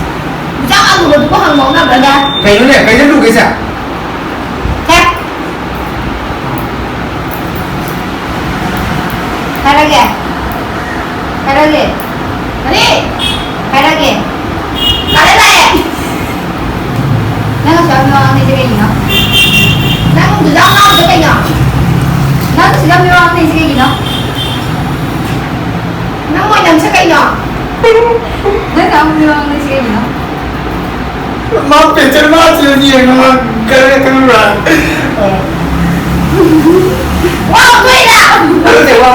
ꯏꯟꯖꯥꯡ ꯑꯂꯨꯕꯗꯨꯕꯨ ꯍꯪꯕ ꯉꯝꯕ꯭ꯔꯅꯦ? ꯀꯩꯅꯣꯅꯦ, ꯀꯩꯗ ꯂꯨꯒꯦꯁꯦ? ꯍꯦ? ꯍꯥꯏꯔꯒꯦ? ꯍꯥꯏꯔꯒꯦ? ꯀꯔꯤ? ꯍꯥꯏꯔꯒꯦ? ꯀꯔꯤ ꯂꯩ? ꯅꯪ ꯑꯁꯨꯛ ꯌꯥꯝ ꯃꯤꯋꯥ ꯉꯥꯡꯅꯩꯁꯦ ꯀꯩꯒꯤꯅꯣ? ꯅꯪ ꯑꯗꯨꯛ ꯌꯥꯝ ꯉꯥꯡꯉꯤꯁꯦ ꯀꯩꯅꯣ? ꯅꯪ ꯑꯁꯨꯛ ꯌꯥꯝ ꯃꯤꯋꯥ ꯉꯥꯡꯅꯩꯁꯦ ꯀꯩꯒꯤꯅꯣ? ꯅꯪ ꯑꯣꯏꯅꯝꯁꯦ ꯀꯩꯅꯣ? ꯅꯪ ꯑꯁꯨꯛ ꯌꯥꯝ ꯃꯤꯋꯥ ꯉꯥꯡꯅꯩꯁꯦ ꯀꯩꯒꯤꯅꯣ? ꯃꯥ ꯄꯦꯟꯁꯟ ꯃꯥ ꯁꯤꯗ ꯌꯦꯡꯉꯒ ꯀꯔꯤ ꯈꯪꯕ꯭ꯔꯥ? ꯋꯥ ꯊꯣꯛꯏꯔꯥ? ꯅꯠꯇꯦ, ꯋꯥ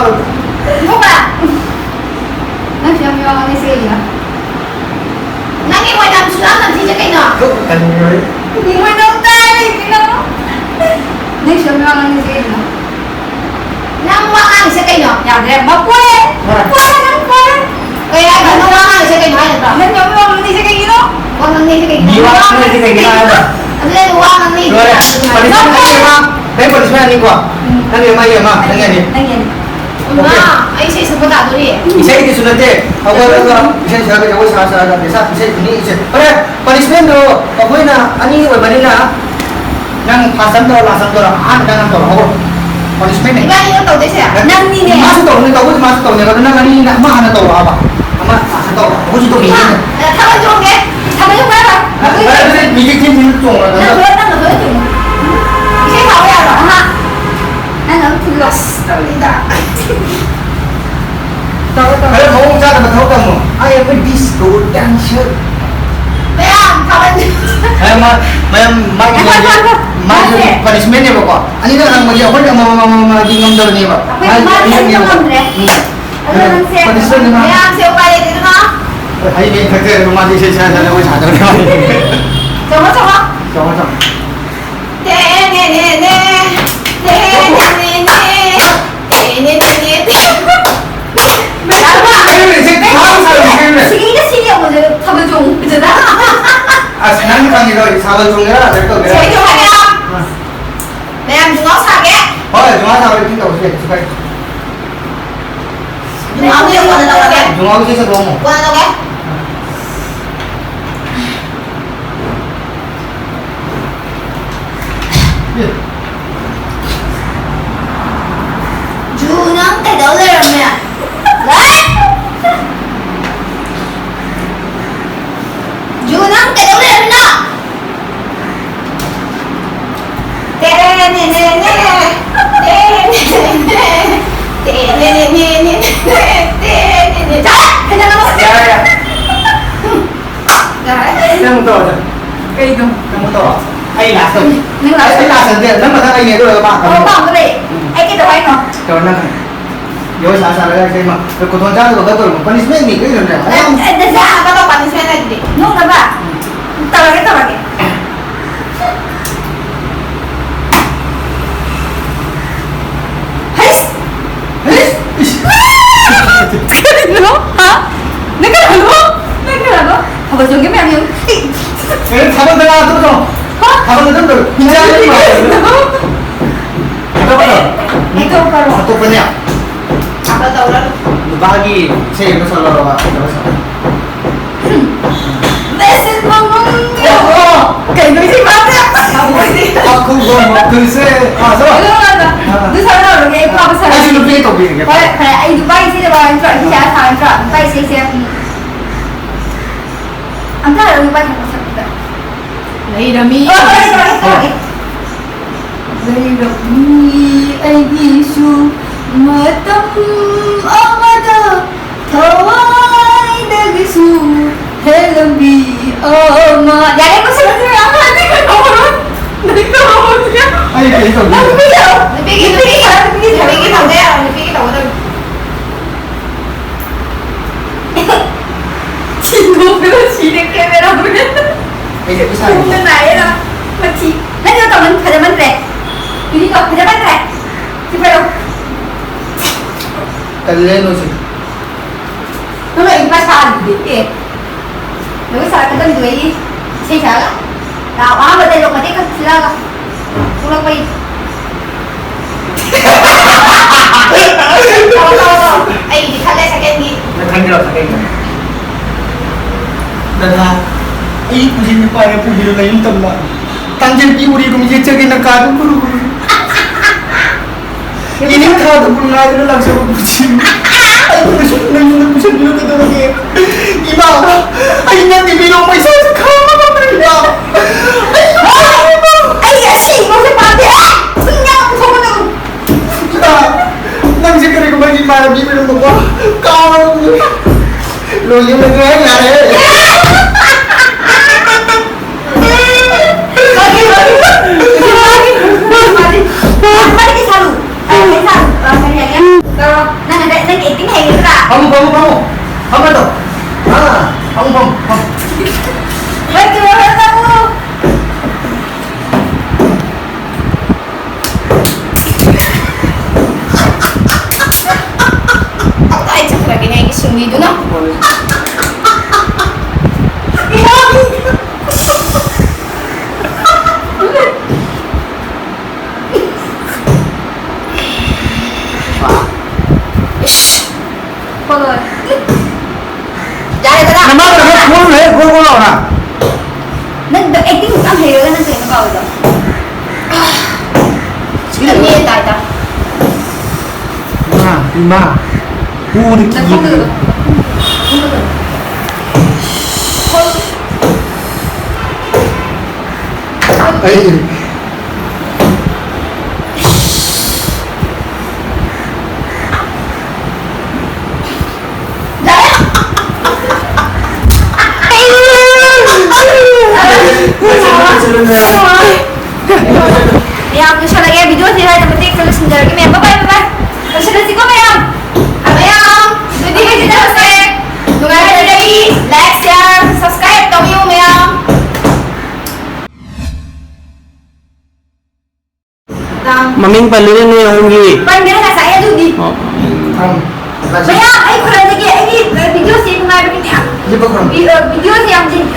ꯊꯣꯛꯄ꯫ ꯅꯪ ꯑꯁꯨꯛ ꯌꯥꯝ ꯃꯤꯋꯥ ꯉꯥꯡꯅꯩꯁꯦ ꯀꯩꯒꯤꯅꯣ? ꯅꯪꯒꯤ ꯑꯣꯏꯅꯝ ꯁꯨꯡꯅꯝ ꯅꯝꯊꯤꯁꯦ ꯀꯩꯅꯣ? ꯀꯔꯤꯅꯣ? ꯃꯣꯏꯅꯝ ꯇꯥꯏ ꯀꯩꯅꯣ? ꯅꯪ ꯑꯁꯨꯛ ꯌꯥꯝ ꯃꯤꯋꯥ ꯉꯥꯡꯅꯩꯁꯦ ꯀꯩꯒꯤꯅꯣ? ꯅꯪ ꯋꯥ ꯉꯥꯡꯉꯤꯁꯦ ꯀꯩꯅꯣ? ꯌꯥꯗ꯭ꯔꯦ, ꯃꯄꯣꯏ! ꯍꯣꯏ꯫ ꯃꯄꯣꯏ, ꯃꯄꯣꯏ! ꯀꯩ ꯍꯥꯏꯕ? ꯅꯪ ꯋꯥ ꯉꯥꯡꯉꯤꯁꯦ ꯀꯩꯅꯣ ꯍꯥꯏ ꯅꯠꯇ꯭ꯔꯣ? ꯅꯪ ꯌꯥꯝ ꯋꯥ ꯉꯥꯡꯉꯤꯁꯦ ꯀꯩꯒꯤꯅꯣ? ꯋꯥ ꯉꯥꯡꯉꯤꯁꯦ ꯀꯩꯒꯤꯅꯣ? ꯃꯤ ꯋꯥ ꯉꯥꯡꯉꯤꯁꯦ ꯀꯩꯒꯤꯅꯣ ꯍꯥꯏꯕ? ꯑꯗꯨꯅ ꯑꯩ ꯋꯥ ꯉꯥꯡꯉꯤꯁꯦ ꯂꯣꯏꯔꯦ꯫ ꯀꯩꯅꯣ? ꯄꯅꯤꯁꯃꯦꯟ ꯑꯅꯤꯀꯣ? ꯎꯝ꯫ ꯅꯪꯒꯤ ꯑꯃ, ꯑꯩꯒꯤ ꯑꯃ, ꯅꯪꯒꯤ ꯑꯅꯤ꯫ ꯅꯪꯒꯤ ꯑꯅꯤ꯫ ꯏꯃꯥ, ꯑꯣꯀꯦ꯫ ꯑꯩ ꯏꯁꯩ ꯁꯛꯄ ꯇꯥꯗꯣꯔꯤ꯫ ꯏꯁꯩꯗꯤ ꯁꯨ ꯅꯠꯇꯦ꯫ ꯍꯧꯒꯠꯂꯒ ꯏꯁꯩ ꯁꯛꯑꯒ ꯖꯒꯣꯏ ꯁꯥ ꯁꯥꯔꯒ ꯄꯩꯁꯥ ꯏꯁꯩ ꯈꯨꯅꯤ ꯏꯁꯩ꯫ ꯐꯔꯦ, ꯄꯅꯤꯁꯃꯦꯟꯗꯣ ꯑꯩꯈꯣꯏꯅ ꯑꯅꯤ ꯑꯣꯏꯕꯅꯤꯅ ꯅꯪ ꯐꯥꯔꯁ ꯑꯃ ꯇꯧꯔꯣ, ꯂꯥꯁ ꯑꯃ ꯇꯧꯔꯣ, ꯑꯍꯥꯟꯕꯗ ꯅꯪ ꯇꯧꯔꯣ, ꯍꯧꯔꯣ꯫ ꯄꯅꯤꯁꯃꯦꯟꯅꯦ꯫ ꯏꯕꯥꯅꯤꯅ ꯇꯧꯗꯣꯏꯁꯦ? ꯅꯪꯅꯤꯅꯦ꯫ ꯃꯥꯁꯨ ꯇꯧꯕꯅꯦ, ꯇꯧꯕꯨꯗꯤ ꯃꯥꯁꯨ ꯇꯧꯅꯦꯕ, ꯑꯗꯣ ꯅꯪ ꯑꯅꯤꯅ ꯑꯃ ꯍꯥꯟꯅ ꯇꯧꯔꯣ ꯍꯥꯏꯕ꯫ ꯑꯃ ꯂꯥꯁ ꯇꯧꯔꯣ꯫ ꯑꯩꯈꯣꯏꯁꯨ ꯏꯃꯥ, ꯇꯧꯅꯤꯡꯉꯤꯅꯦ꯫ ꯊꯥꯕꯜ ꯆꯣꯡꯒꯦ꯫ ꯊꯥꯕꯜ ꯆꯣꯡꯕ ꯌꯥꯕ꯭ꯔꯥ? ꯐꯔꯦ, ꯑꯗꯨꯗꯤ ꯃ꯭ꯌꯨꯖꯤꯛ ꯊꯤꯟ ꯊꯤꯟ ꯆꯣꯡꯉꯣ, ꯅꯪ ꯅꯪ꯫ ꯊꯣꯛꯂꯛꯑꯣ, ꯅꯪ ꯊꯣꯛꯂꯛꯑꯣ ꯆꯣꯡꯉꯣ꯫ ꯏꯁꯩ ꯊꯥꯕ ꯌꯥꯕ꯭ꯔꯥ? ꯑꯍꯥ꯫ ꯅꯪ ꯑꯗꯨꯝ ꯊꯤꯜꯂꯣ꯫ ꯑꯁ, ꯇꯜꯂꯤꯗ꯫ ꯇꯧꯔꯣ, ꯇꯧꯔꯣ꯫ ꯈꯔ ꯃꯑꯣꯡ ꯆꯥꯗꯕ ꯊꯕꯛ ꯇꯧꯅꯨ꯫ I am a disco dancer꯫ ꯃꯌꯥꯝ ꯊꯥꯕꯜ꯫ ꯃꯌꯥꯝ ꯃꯥ-, ꯃꯌꯥꯝ ꯃꯥꯒꯤ ꯉꯥꯏꯈꯣ, ꯉꯥꯏꯈꯣ, ꯉꯥꯏꯈꯣ꯫ ꯃꯥꯒꯤ ꯃꯥꯁꯦ꯫ ꯄꯅꯤꯁꯃꯦꯟꯅꯦꯕꯀꯣ꯫ ꯑꯅꯤꯔꯛ ꯍꯪꯕꯁꯦ ꯑꯩꯈꯣꯏꯅ ꯑꯃꯃꯝ, ꯑꯃꯃꯝꯗꯤ ꯉꯝꯗꯕꯅꯦꯕ꯫ ꯑꯩꯈꯣꯏ ꯃꯥꯒꯤ ꯃꯥꯁꯦ ꯑꯅꯤꯔꯛꯅꯦꯕ꯫ ꯉꯝꯗ꯭ꯔꯦ꯫ ꯎꯝ꯫ ꯑꯗꯣ ꯅꯪꯁꯦ ꯄꯅꯤꯁꯃꯦꯟ ꯑꯃ꯫ ꯃꯌꯥꯝꯁꯦ ꯎꯄꯥꯏ ꯂꯩꯇꯦꯗꯅ꯫ ꯍꯩ ꯃꯍꯤ ꯊꯛꯆꯔꯒ ꯃꯥꯗꯤ ꯏꯁꯩ ꯁꯛꯑ ꯁꯛꯑ ꯋꯥꯔꯤ ꯁꯥꯟꯅꯔꯦ꯫ ꯆꯪꯉꯣ, ꯆꯪꯉꯣ꯫ ꯆꯪꯉꯣ, ꯆꯪꯉꯣ꯫ ꯇꯦꯅꯦꯅꯦꯅꯦ, ꯇꯦꯅꯦꯅꯦꯅꯦ, ꯇꯦꯅꯦꯅꯦꯅꯦ, ꯇꯦ-, ꯀꯩꯅꯣꯅꯦ, ꯏꯁꯩ ꯊꯥꯕ ꯁꯥꯕ ꯀꯩꯅꯣꯅꯦ? ꯁꯤꯒꯤꯒ ꯁꯤꯒ ꯌꯦꯡꯕꯁꯦ ꯊꯥꯕꯜ ꯆꯣꯡ ꯐꯖꯅ꯫ ꯑꯁ, ꯅꯪ ꯈꯪꯉꯤꯗꯣ, ꯊꯥꯕꯜ ꯆꯣꯡꯒꯦꯔꯥ, ꯀꯩꯅꯣ ꯇꯧꯒꯦꯔꯥ? ꯁꯤꯒ ꯆꯣꯡꯒꯦꯔꯥ? ꯑꯥ꯫ ꯃꯌꯥꯝ ꯖꯨꯉꯥ ꯁꯥꯒꯦ꯫ ꯍꯣꯏ, ꯖꯨꯉꯥ ꯁꯥꯕ ꯏꯟꯇꯤꯡ ꯇꯧꯕꯁꯨ ꯌꯥꯏ, ꯀꯩꯁꯨ ꯀꯥꯏꯗꯦ꯫ ꯖꯨꯉꯥ ꯍꯧꯖꯤꯛ ꯀꯣꯟꯅ ꯇꯧꯔꯒꯦ꯫ ꯖꯨꯉꯥ ꯍꯧꯖꯤꯛ ꯆꯠꯂꯣ ꯑꯃꯨꯛ꯫ ꯀꯣꯟꯅ ꯇꯧꯒꯦ꯫ ꯑꯦ꯫ ꯖꯨ, ꯅꯪ ꯀꯩꯗꯧ ꯂꯩꯔꯝꯃꯦ? ꯂꯥꯛ! ꯖꯨ, ꯅꯪ ꯀꯩꯗꯧ ꯂꯩꯔꯝꯃꯤꯅꯣ? ꯇꯦꯔꯦꯅꯦꯅꯦꯅꯦ, ꯇꯦꯔꯦꯅꯦꯅꯦꯅꯦ, ꯇꯦꯔꯦꯅꯦꯅꯦꯅꯦ, ꯇꯦꯔꯦꯅꯦꯅꯦ꯫ ꯆꯠꯂꯣ! ꯀꯩꯗꯧꯔꯝꯃꯤꯅꯣ? ꯌꯥꯔꯦ, ꯌꯥꯔꯦ꯫ ꯌꯥꯔꯦ꯫ ꯅꯪ ꯑꯃꯨꯛ ꯇꯧꯔꯣ, ꯆꯠꯂꯣ꯫ ꯀꯩꯅꯣ? ꯅꯪ ꯑꯃꯨꯛ ꯇꯧꯔꯣ꯫ ꯑꯩ ꯂꯥꯁ ꯇꯧꯅꯤ꯫ ꯅꯪ ꯂꯥꯁ ꯑꯩ ꯂꯥꯁ ꯅꯠꯇꯦ, ꯅꯪ ꯃꯊꯪ ꯑꯩꯅꯦ, ꯑꯗꯨ ꯂꯣꯏꯔꯒ ꯃꯥ ꯑꯣ, ꯀꯩꯅꯣ꯫ ꯄꯥꯝꯕ ꯂꯩ꯫ ꯎꯝ꯫ ꯑꯩ ꯀꯩꯗꯧ ꯍꯥꯏꯅꯣ? ꯇꯧꯔꯣ ꯅꯪ꯫ ꯌꯣ ꯁꯥ ꯁꯥꯔꯒ ꯀꯩꯅꯣ, ꯈꯨꯗꯣꯡ ꯆꯥꯗꯕ ꯈꯔ ꯇꯧꯔꯝꯃꯣ꯫ ꯄꯅꯤꯁꯃꯦꯟꯅꯤ, ꯀꯩꯅꯣꯅꯦ? ꯑꯦ, ꯑꯦ, ꯗꯁꯥ ꯍꯥꯞꯄꯒ ꯄꯅꯤꯁꯃꯦꯟ ꯍꯥꯏꯗꯨꯗꯤ꯫ ꯅꯣꯛꯅꯕ? ꯎꯝ꯫ ꯇꯧꯔꯒꯦ, ꯇꯧꯔꯒꯦ꯫ ꯍꯩꯁ! ꯍꯩꯁ! ꯏꯁ! ꯀꯔꯤꯅꯣ? ꯍꯥ? ꯅꯪ ꯀꯅꯥꯅꯣ? ꯅꯪ ꯀꯅꯥꯅꯣ? ꯊꯥꯕꯜ ꯆꯣꯡꯒꯦ ꯃꯌꯥꯝ ꯌꯦꯡꯉꯨ꯫ ꯑꯦ, ꯊꯥꯕꯜꯗ ꯉꯥ ꯑꯗꯨꯝ ꯇꯧ꯫ ꯍꯥ? ꯊꯥꯕꯜꯗ ꯑꯗꯨꯝ ꯇꯧ꯫ ꯍꯤꯟꯖꯥꯡ ꯑꯗꯨꯝ ꯇꯧ꯫ ꯀꯔꯤꯅꯣ? ꯑꯇꯣꯞꯄꯗꯣ? ꯑꯇꯣꯞꯄꯔꯣ? ꯑꯇꯣꯞꯄꯅꯦ꯫ ꯊꯥꯕꯜ ꯇꯧꯔꯅꯨ꯫ ꯅꯨꯄꯥꯒꯤ ꯏꯁꯩ ꯑꯃ ꯁꯛꯂꯛꯑꯣꯕ꯫ ꯀꯩꯅꯣ ꯁꯛ-, ꯃꯦꯁꯦꯖ ꯃꯉꯣꯟꯗ꯫ ꯑꯣ, ꯑꯣ꯫ ꯀꯩꯅꯣ ꯁꯤ ꯃꯥꯁꯦ? ꯋꯥꯈꯨꯝꯕ ꯃꯈꯨꯜꯁꯦ꯫ ꯑꯥ, ꯁꯣ꯫ ꯑꯗꯨ ꯍꯥꯟꯅ ꯑꯥ꯫ ꯑꯗꯨ ꯁꯥꯟꯅꯔꯒꯦ, ꯑꯩ ꯐꯥꯕ ꯁꯥꯟꯅꯔꯒꯦ꯫ ꯑꯩꯁꯨ ꯅꯨꯄꯤ ꯇꯧꯕꯤꯔꯒꯦ꯫ ꯍꯣꯏ, ꯐꯔꯦ, ꯑꯩ ꯅꯨꯄꯥꯒꯤ ꯏꯁꯩꯗ ꯋꯥ ꯅꯠꯇ꯭ꯔꯣ? ꯑꯩ ꯄꯩꯁꯥ ꯊꯥ ꯅꯠꯇ꯭ꯔꯣ? ꯅꯨꯄꯥꯒꯤ ꯏꯁꯩꯁꯦ, ꯎꯝ꯫ ꯑꯝꯇ ꯍꯥꯏꯔꯣ, ꯅꯨꯄꯥꯒꯤ ꯁꯛꯄꯗ꯫ ꯂꯩꯔꯝꯃꯤ꯫ ꯑꯣ, ꯁꯣꯔꯤ, ꯁꯣꯔꯤ, ꯁꯣꯔꯤ꯫ ꯂꯩꯔꯝꯃꯤ ꯑꯩꯒꯤꯁꯨ ꯃꯇꯝ ꯑꯃꯗ ꯊꯋꯥꯏꯗꯒꯤꯁꯨ ꯍꯦꯜꯂꯝꯕꯤ ꯑꯃ꯫ ꯌꯥꯔꯦ, ꯃꯁꯤ ꯅꯠꯇꯦ, ꯌꯥꯝ ꯐꯖꯩ, ꯀꯩꯅꯣ? ꯅꯪ ꯇꯧꯔꯣ꯫ ꯑꯩ ꯀꯩ ꯇꯧꯗꯣꯏꯅꯣ? ꯅꯪ ꯅꯨꯄꯤ ꯇꯧꯔꯣ꯫ ꯅꯨꯄꯤꯒꯤ, ꯅꯨꯄꯤꯒꯤ ꯁꯥꯔꯣ, ꯅꯨꯄꯤꯒꯤ ꯁꯥꯔꯣ꯫ ꯅꯨꯄꯤꯒꯤ ꯇꯧꯕ ꯌꯥꯔꯣꯏ, ꯅꯨꯄꯤꯒꯤ ꯇꯧꯒꯗꯕꯅꯤ꯫ ꯀꯦꯃꯦꯔꯥ꯫ ꯑꯩꯁꯦ ꯄꯩꯁꯥ ꯈꯣꯡꯅ ꯅꯥꯏꯌꯦ ꯅꯪ꯫ ꯃꯊꯤ꯫ ꯅꯪꯒꯤꯗꯣ ꯇꯧꯃꯟ-, ꯐꯖꯃꯟꯈ꯭ꯔꯦ꯫ ꯌꯨꯅꯤꯀꯣ, ꯐꯖꯃꯟꯈ꯭ꯔꯦ꯫ ꯁꯤ ꯄꯥꯏꯔꯣ꯫ ꯇꯜꯂꯦ ꯅꯣꯏꯁꯦ꯫ ꯅꯪ ꯑꯩ ꯅꯨꯄꯥ ꯁꯥꯍꯜꯂꯤꯗꯨꯗꯤ꯫ ꯑꯦ꯫ ꯅꯪ ꯁꯥꯔꯛꯀꯗꯕꯗꯣ ꯑꯩ ꯏꯁꯩ ꯁꯥꯔꯒ꯫ ꯂꯥꯎ, ꯑꯍꯥꯟꯕ dialogue ꯃꯇꯦꯛ ꯈꯛ ꯊꯤꯜꯂꯛꯑꯒ꯫ ꯊꯣꯛꯂꯛꯄꯩ꯫ ꯇꯧ, ꯇꯧ, ꯇꯧ꯫ ꯑꯩꯒꯤꯗꯤ ꯈꯜꯂꯦ, secondꯒꯤ꯫ ꯅꯪ ꯈꯟꯈ꯭ꯔꯣ, secondꯒꯤ꯫ ꯗꯗꯥ, ꯑꯩ ꯄꯨꯟꯁꯤ ꯅꯨꯄꯥꯅ ꯄꯨꯕꯤꯔꯣ ꯅꯌꯨꯝ ꯇꯝꯕ꯫ ꯇꯥꯡꯖꯦꯜ ꯄꯤ ꯎꯔꯤꯒꯨꯝ ꯌꯦꯛꯆꯒꯦ ꯅꯪ ꯀꯥꯗꯨ ꯀꯨꯔꯨ ꯀꯨꯔꯨ꯫ ꯏꯅꯤꯡ ꯊꯥꯗ ꯄꯨꯡ ꯉꯥꯏꯗꯨꯅ ꯂꯥꯛꯆꯕ ꯄꯨꯟꯁꯤ꯫ ꯑꯩꯉꯣꯟꯗꯁꯨ ꯅꯪꯉꯣꯟꯗ ꯄꯨꯁꯟꯕꯤꯔꯣ ꯀꯩꯗꯧꯔꯒꯦ? ꯏꯃꯥ, ꯑꯩ ꯅꯪꯒꯤ ꯃꯤꯔꯣꯟ ꯃꯩꯁꯥꯁꯦ ꯈꯥꯡꯕ ꯉꯝꯗ꯭ꯔꯦ, ꯏꯃꯥ꯫ ꯑꯩ ꯉꯝꯗ꯭ꯔꯦ, ꯏꯃꯥ꯫ ꯑꯩ ꯑꯁꯤ ꯏꯃꯧꯁꯦ ꯄꯥꯝꯗꯦ꯫ ꯏꯃꯥ, ꯅꯪꯁꯦ ꯀꯔꯤꯒꯨꯝꯕ ꯑꯩꯒꯤ ꯏꯃꯥꯟꯅꯕꯤ ꯑꯣꯏꯔꯝꯕꯀꯣ? ꯀꯥꯎꯔꯕꯅꯤ꯫ ꯂꯣꯏꯁꯤꯜꯂꯒꯦ, ꯌꯥꯔꯦ꯫ ꯃꯥꯗꯤ, ꯃꯥꯗꯤ, ꯃꯥꯗꯤ, ꯃꯥꯗꯤ ꯁꯥꯔꯨ꯫ ꯑꯩ ꯁꯥꯔꯨ꯫ ꯑ, ꯀꯔꯤ ꯍꯥꯏꯒꯦ? ꯀꯧꯔꯣ꯫ ꯅꯪ ꯍꯟꯗꯛ, ꯅꯪ acting ꯍꯩꯒꯗ꯭ꯔꯥ? ꯐꯝꯃꯨ, ꯐꯝꯃꯨ, ꯐꯝꯃꯨ꯫ ꯐꯝꯃꯣ꯫ ꯑꯥ, ꯐꯝꯃꯨ, ꯐꯝꯃꯨ, ꯐꯝꯃꯨ꯫ ꯍꯣꯏ, ꯆꯨꯔꯣ, ꯍꯣꯏ, ꯆꯨꯔꯣ꯫ ꯀꯗꯥꯏ ꯆꯠꯈ꯭ꯔꯒꯦꯅꯦ ꯑꯩꯒꯤ ꯁꯤꯡꯃꯤꯗꯨꯅ? ꯏꯁ! ꯍꯣꯏ, ꯍꯣꯏ꯫ ꯌꯥꯔꯦꯗꯅ꯫ ꯅꯃꯥꯡꯗ ꯈꯔ ꯀꯣꯜꯂꯨꯍꯦ, ꯀꯣꯜ ꯀꯣꯜ ꯂꯥꯎꯅ꯫ ꯅꯪꯗꯣ acting ꯌꯥꯝ ꯍꯩꯔꯒ ꯅꯪ ꯀꯩꯅꯣ ꯀꯥꯎꯔꯤꯗꯣ? ꯁꯤꯗ ꯃꯤ ꯇꯥꯏꯗ꯫ ꯏꯃꯥ, ꯏꯃꯥ꯫ ꯄꯨꯗ ꯀꯤꯌꯦ꯫ ꯅꯈꯣꯡꯗ ꯅꯈꯣꯡꯗ ꯑꯩ ꯃꯌꯥꯝ ꯂꯣꯏꯁꯜꯂꯒꯦ, video ꯁꯤ ꯁ꯭ꯋꯥꯏꯗ ꯃꯇꯦꯛ ꯈꯔ ꯂꯣꯏꯁꯤꯟꯖꯔꯒꯦ꯫ ꯃꯌꯥꯝ, bye bye, bye bye꯫ ꯂꯣꯏꯁꯤꯜꯂꯁꯤꯀꯣ ꯃꯌꯥꯝ꯫ ꯃꯌꯥꯝ, video ꯁꯤ ꯆꯠꯂꯁꯦ꯫ ꯅꯨꯡꯉꯥꯏꯔꯒꯗꯤ like, share, subscribe꯫ ꯃꯤꯡ ꯄꯜꯂꯨꯔꯦ ꯅꯣꯏ ꯑꯍꯨꯝꯒꯤ꯫ ꯄꯟꯒꯅꯤ ꯉꯁꯥꯏ ꯑꯗꯨꯗꯤ꯫ ꯑꯣ꯫ ꯃꯌꯥꯝ ꯑꯩ ꯈꯨꯔꯝꯖꯒꯦ, ꯑꯩꯒꯤ ꯚꯤꯗꯤꯑꯣꯁꯦ ꯅꯨꯡꯉꯥꯏꯕꯅꯤ ꯃꯌꯥꯝ꯫ ꯚꯤ-, ꯑ, ꯚꯤꯗꯤꯑꯣꯁꯦ ꯌꯥꯝ ꯌꯦꯡ-,